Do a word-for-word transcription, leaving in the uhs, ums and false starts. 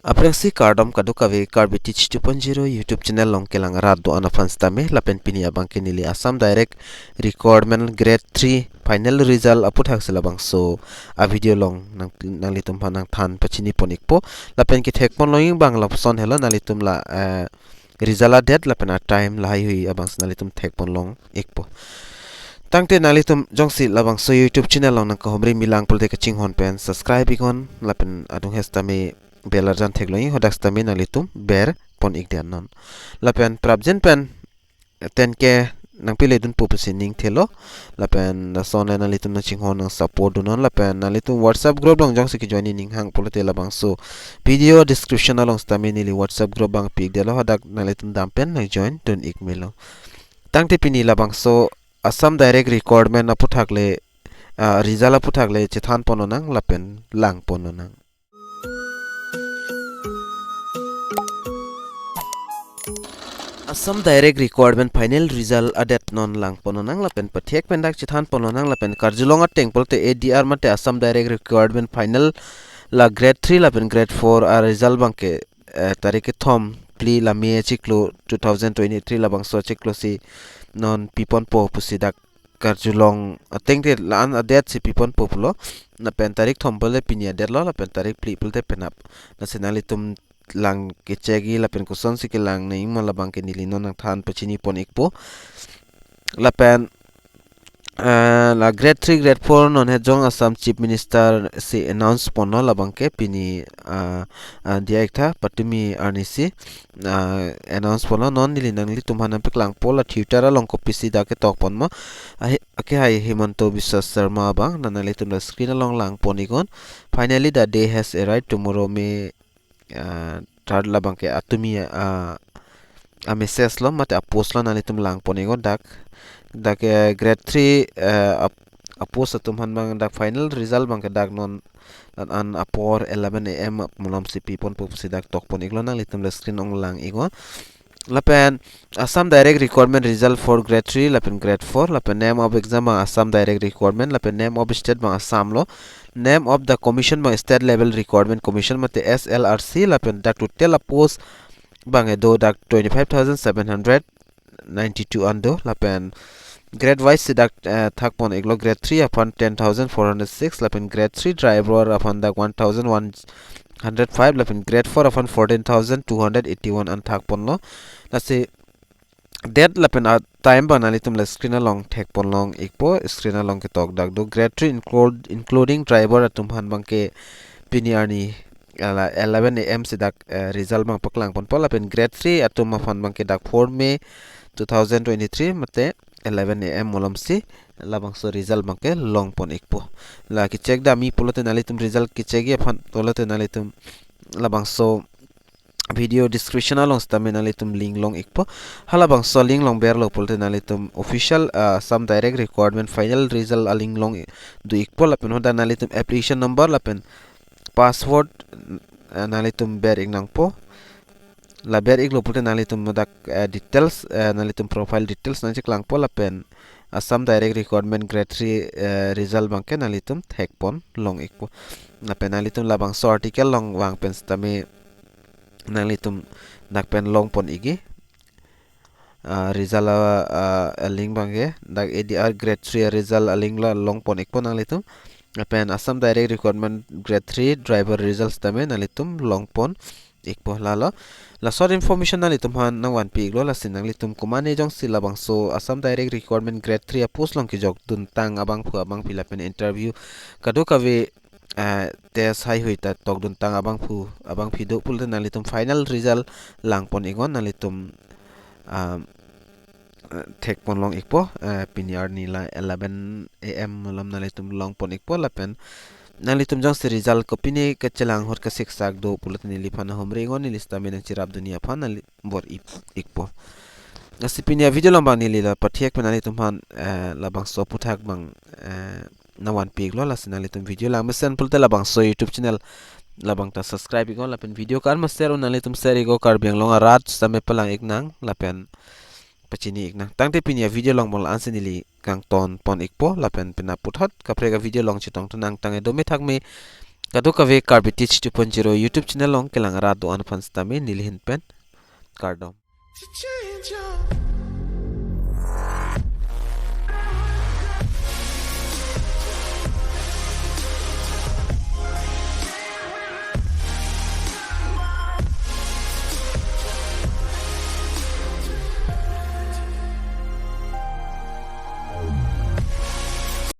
Aphrangsi kardom kadokave Karbi Teach two point zero YouTube channel along kelang arat do-an aphan sitame, lapen pini abangke neli Assam Direct Recruitment Grade three final result aputhak si labangso a-video along nang, nanglitum aphan nangthan pachini pon ikpo, lapen kethek pon longji abang lapuson helo, nanglitum la, eh, result a-date lapen a-time lahaihui abangsi nanglitum thek pon long ikpo. Tangte nanglitum jongsi labangso YouTube channel along nangkahumri milang pulote kachinghon pen subscribe iknon, lapen adung he sitame bell arjan theklongji, hadak sitame nanglitum ber pon ik det non. Lapen prapjin pen ten K nangpile dunpo pusi ning thelo. Lapen lason le nanglitum nangchinghon nang support dun non, lapen nanglitum WhatsApp group along jongsi kejoin ning hang pulote labangso video description along sitame neli WhatsApp group abang pi ik detlo, hadak nanglitum dam pen nangjoin dun ik melo. Tangte pini labangso Assam Direct Recruitment aputhak le, ah, result aputhak le chethan pon lonang lapen lang pon lonang. Assam Direct Recruitment final result a-date non lang pon lonang lapen pathek pen dak chethan pon lonang, lapen karjulong ateng pulote A D R mate Assam Direct Recruitment final la grade three lapen grade four a-result abangke, eh, tarik kethom phli la May achiklo two thousand twenty-three labangso achiklo si non pi ponpo pusi dak karjulong ateng te la-an a-date si pi ponpo pulo. Lapen tarik thom pulote pini a-date lo, lapen tarik phli pulote penap. Lasi nanglitum lang kechekji lapen kosonsi kelang nangji ma labangke neli non nangthan pachini pon ikpo. Lapen, eh, la grade three, grade four non het jong Assam Chief Minister si announce ponlo, labangke pini, ah, ah, diya iktha patumi arni si, ah, announce ponlo. Non neli nanglitum aphan nangpaklangpo, la Twitter along kopisi dak ketok pon ma. Ahi, akehai Himanta Biswa Sarma abang, non nanglitum la screen along lang pon iknon. "Finally, the day has arrived, tomorrow May, ah, third," labangke atumi, ah, a-message lo mate a-post lo, nanglitum lang pon iknon dak. Dak, eh, grade three, eh, ap-, a-post atum aphan abang dak final result abangke dak non an, an apor eleven A M malom si pi ponpo pusi dak tok pon iklo, nanglitum la screen along lang iknon. Lapen Assam Direct Recruitment result for grade three lapen grade four, lapen name of exam abang Assam Direct Recruitment, lapen name of state abang Assam lo, name of the commission abang State Level Recruitment Commission mate S L R C, lapen dak total a-post abang do dak twenty-five thousand seven hundred ninety-two an do, lapen grade wise si dak, eh, thak pon iklo, grade three aphan ten thousand four hundred six, lapen grade three driver aphan dak one thousand one hundred five, lapen grade four aphan fourteen thousand two hundred eighty-one an thak ponlo. Lasi date lapen a-time abang nanglitum la screen along thek pon long ikpo, screen along ketok dak do. Grade three include, including driver atum aphan abangke pini arni, ah, la eleven A M si dak, eh, result abang paklang ponpo, lapen grade three atum aphan abangke dak four May two thousand twenty-three mate eleven A M malom si labangso result abangke long pon ikpo. La kechek dam-i pulote nanglitum, result kechekji aphan pulote nanglitum labangso video description along sitame nanglitum link long ikpo. Halabangso link long berlo pulote nanglitum official, ah, Assam Direct Recruitment final result a-link long i-, do ikpo, lapen hadak nanglitum application number lapen password, ah, nanglitum ber ik nangpo. La ber iklo pulote nanglitum dak, eh, details, eh, nanglitum profile details nangcheklangpo, lapen Assam Direct Recruitment grade three, eh, result abangke nanglitum thek pon long ikpo. Lapen nanglitum labangso article along vang pen sitame nanglitum dak pen long pon ikji. Ah, result a, ah, a-link abangke dak A D R grade three a-result a-link la long pon ikpo nanglitum. Lapen Assam Direct Recruitment grade three driver result sitame nanglitum long pon ikpo, lalo. Laso information nanglitum aphan nangvanpi iklo, lasi nanglitum komatne jongsi labangso Assam Direct Recruitment grade three a-post along kejok duntang abangphu abangpi lapen interview kadokave, eh, test haihui ta tok duntang abangphu abangpi do pulote nanglitum final result lang pon iknon, nanglitum, ah, eh, thek pon long ikpo, eh, pini arni la eleven A M malom nanglitum long pon ikpo, lapen nanglitum jongsi result kopine kachelang ahut kasiksak do pulote neliphan nahumri iknon, neli sitame nangcherap dunji aphan neli bor-i ikpo. Lasi pini a-video along abang neli la pathek pen nanglitum aphan, eh, labangso aputhak abang, eh, nangvanpi iklo, lasi nanglitum video langmesen pulote labangso YouTube channel labang ta subscribe iknon, lapen video kan ma share un, nanglitum share iknon, Karbi Anglong arat sitame palang ik nang lapen pachini ik nang. Tangte pini a-video along mo la-ansi neli kangton pon ikpo, lapen penap puthot kaprek a-video along chetong tonang, tangte dome thakme, Kadokave Karbi Teach two point zero YouTube channel along kelang arat do-an aphan sitame neli ahin pen kardom. To change your